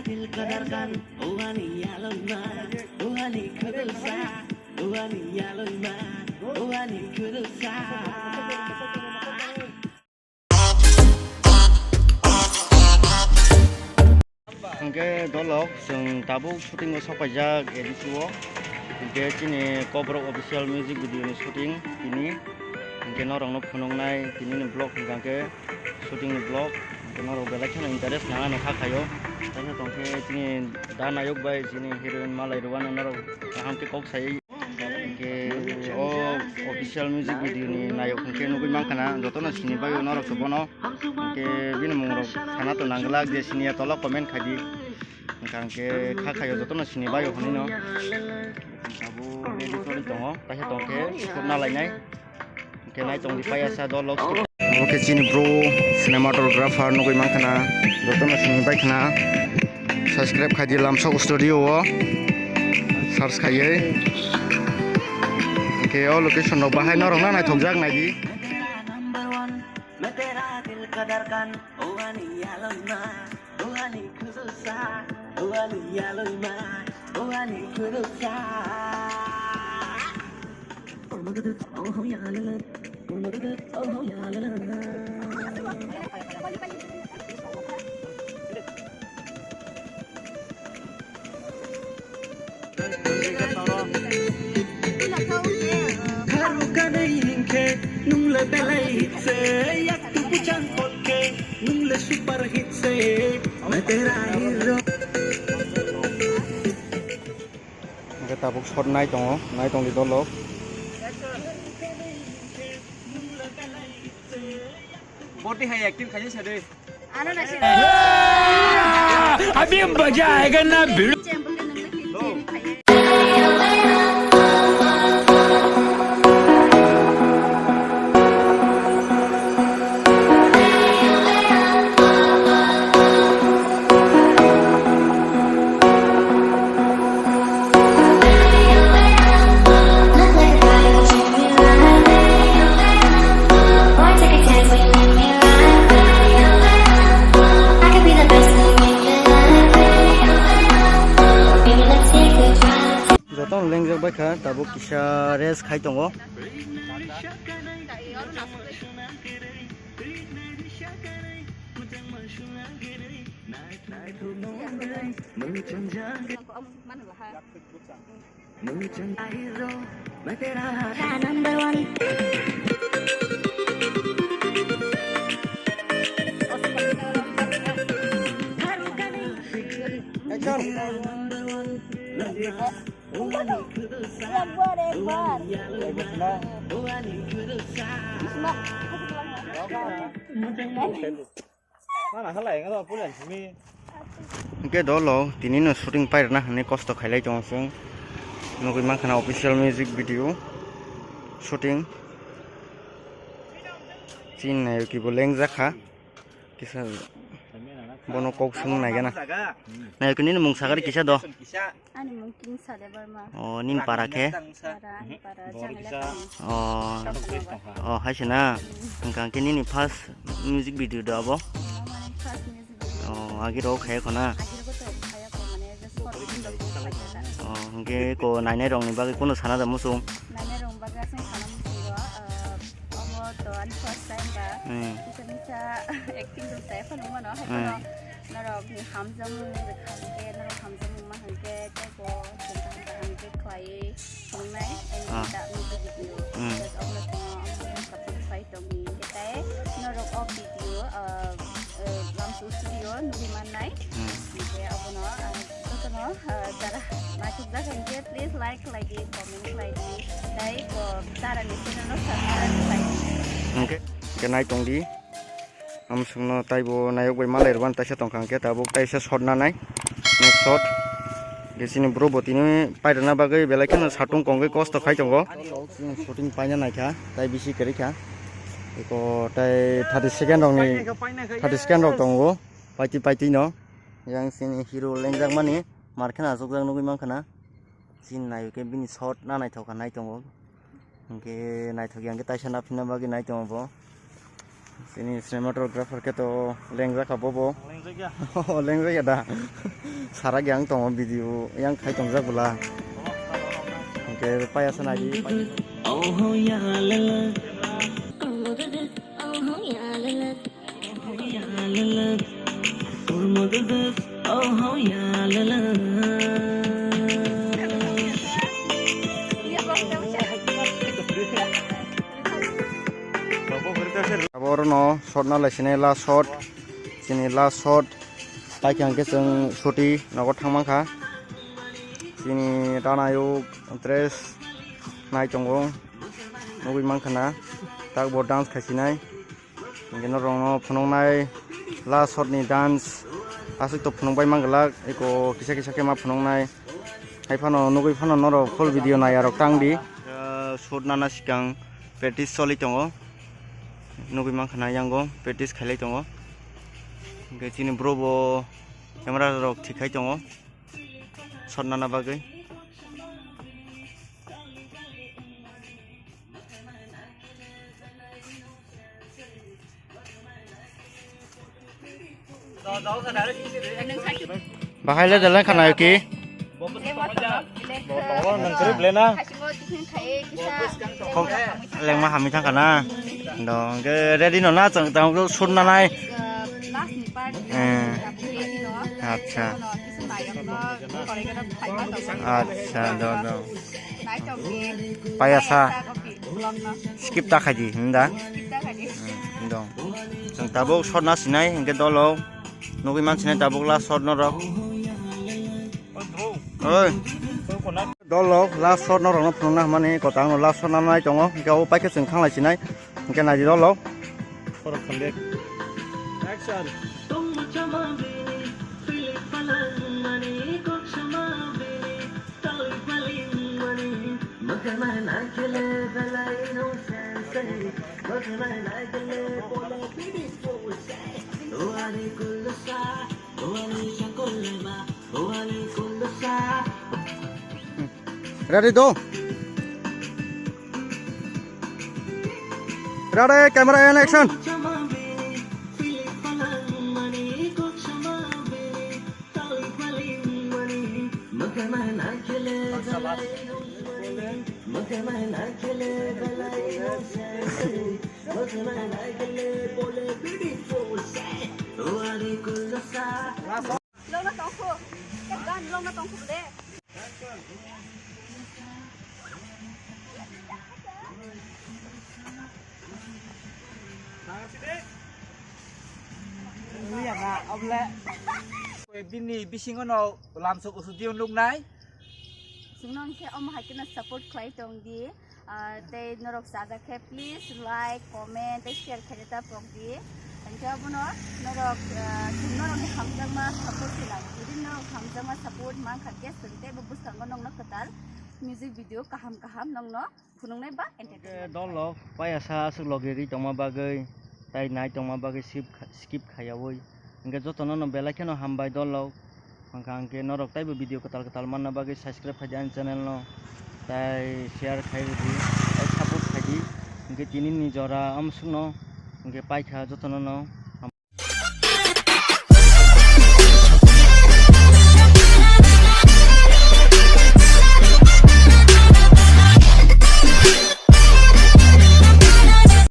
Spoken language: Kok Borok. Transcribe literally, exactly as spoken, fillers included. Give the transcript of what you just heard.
दिल का धड़कन, ओ वाली यालमा, ओ वाली खुदसा, ओ वाली यालमा, ओ वाली खुदसा। Hingke dolok chwng tabuk shooting o sokpaijak A D C o. Hingke chini Kokborok official music video ni shooting tini. Hingke norok no phunuknai tini ni vlog hingka khe shooting ni vlog. Hingke norok belai kheno interest nang ano kha khaio. Tamo tongkhe chini da nayok bai chini heroine malai rwano norok kaham khe kok sai. Hingke o official music video ni nayok hingke nugui mankha na jotono sini bai norok se bono. Hingke bini mung rok sana to nang glak je sini ya tola comment khai di. Hingka hingke kha khaio jotono sini bai hwnwi no. Abo ready choli tongo kaisa tongkhe shoot na lainai. Hingke nai tong di paya sa dolok. Oke chini bro cinematographer nugui mankha na jotono sini bai khna. Subscribe khai di Lamsok Studio o search khaiwi. Hingke o location rok bahai norok na naithokjak nai di. Haru kanai hingkhe nung le belai hitse, yak tu puchang kolkhe nung le super hitse, matera hero. Hingke tabuk shot nai tongo, nai tongdi dolok. Body hai acting khaini sadi. Ano na sadi. Abhi maza aayega na bhi. Jotono lengjak bai kha, tabuk kisa rest khai tongo. Action. एक बार, एक बार। Hingke dolo tini no shooting pairwna hinwi kosto khailai tongo chwng. Nugui mankha na official music video shooting. Chini nayoki bo lengjak kha. Kisa bono kok swng naigana. Nayoki nini mung sagari kisa do. Ani mung Kingsa Debbarma. O, nini para khe? Para, ani para Janglai. O, o, hai se na. Hingka khe nini first music video do abo? Mane first music video. O, agi rok khai kho na? Agi rok to khai kho, mane just for fun rok khai kho. O, hingke ko nainai rok ni bagwi kono sana da muchung? Nainai rok bagwi aswng sana muchung o, ah, omo to ani first time ba. Hmm. Kisa misa acting rok chai phano mano, hai phano. Hmm. Norok ni hamjakmung rwkha hwnkhe, norok hamjakmung ma hwnkhe, tei bo chwng kaham kaham khe khlaiwi tongnai, and ah, da music video. Hmm. Just obono tongo, omo wngkha phuru phai tongni hwnkhe, tei norok o video, ah, ah, Lamsok Studio nugwi mannai. Hmm. Hwnkhe obono, ah, jotono, ah, jara naithokjak hwnkhe, please like khlai di, comment khlai di, tei bo jara ni channel no subscribe khlai di. Hwnkhe, hwnkhe nai tong di. Amsongno taibo nayok bai malai rwban taisa tongkha hwnkhe tabuk taisa shot nanai. Next shot. Hwnkhe chini bro bo tini pairwna bagwi belai kheno satung kongwi kosto khai tongo. Shooting paina naikha, tai bisi kwrwi kha. Eko tai thirty second rokni, thirty second rok tongo. Paitwi paitwi no. Yang sini hero lengjak mani. Mar kheno achukjak nugwi mankha na. Chini nayoke bini shot na naithok kha nai tongo. Hwnkhe naithok ya hwnkhe taisa naphinna bagwi nai tongo bo. Chini cinematographer khe to lengjak kha bobo. Lengjak ya? Oh, lengjak ya da. Sarak yang tongo video yang khai tongjak bwla. Hingke payasa nai di. Abo oro no shot na lai sini last shot, chini last shot. Paikha hingke chwng suti nogo thang mankha. Chini ranayo dress nai tongo, nugui mankha na, tak bo dance khaisinai. Hingke norokno phunuknai last shot ni dance aswk to phunukbai manglak, eko kisa kisa khe ma phunuknai. Hai phano nugui phano norok full video nai arok tang di. Ah, shoot nana sikang practice choli tongo, nugui mankha na yango practice khailai tongo. Hingke chini bro bo camera rok thik khai tongo shot nana bagwi. Bahai le jalan khana ki? Kok lengma hamwi thangkha na? Do hingke ready no na chwng tang shoot nanai. Eh. Acha. Acha, do do. Payasa. Skip ta khaidi hinda. Hmm, dong. Chwng tabuk shot na sinai hingke dolo. Nugui man sinai tabuk last shot norok. Oi. Dolo last shot norok no phunukna hwnmani kotang no last shot nanai tongo. Hingke o paikhe chwng khanglai sinai. Hingke naidi dolo. Action. Ready, do. Ready, camera and action. Longna tongkhu. Gan longna tongkhu de. Bini bisingo no lamsok usudio nuknai. Chwngno hwnkhe omo hai kheno support khlai tong di. Ah, tei norok chajak khe please like, comment tei share khaina ta pok di. Hwnkhe abono norok, ah, chwng norokni hamjakma support se nango. Jodi norok hamjakma support mankha khe chwng teibo bwskango nokno kwtal music video kaham kaham nokno phunuknai ba entertainment. Dol rok payasa aswk logi ri tongma bagwi tei nai tongma bagwi skip kha-, skip khaiyaui. Hwnkhe jotono no belai kheno hambai dol rok. Hwnkha hwnkhe norok taibo video kwtal kwtal manna bagwi subscribe khaidi ani channel no, tei share khai rwdi, tei support khaidi. Hwnkhe tini ni jora amsukno hwnkhe paikha jotono no.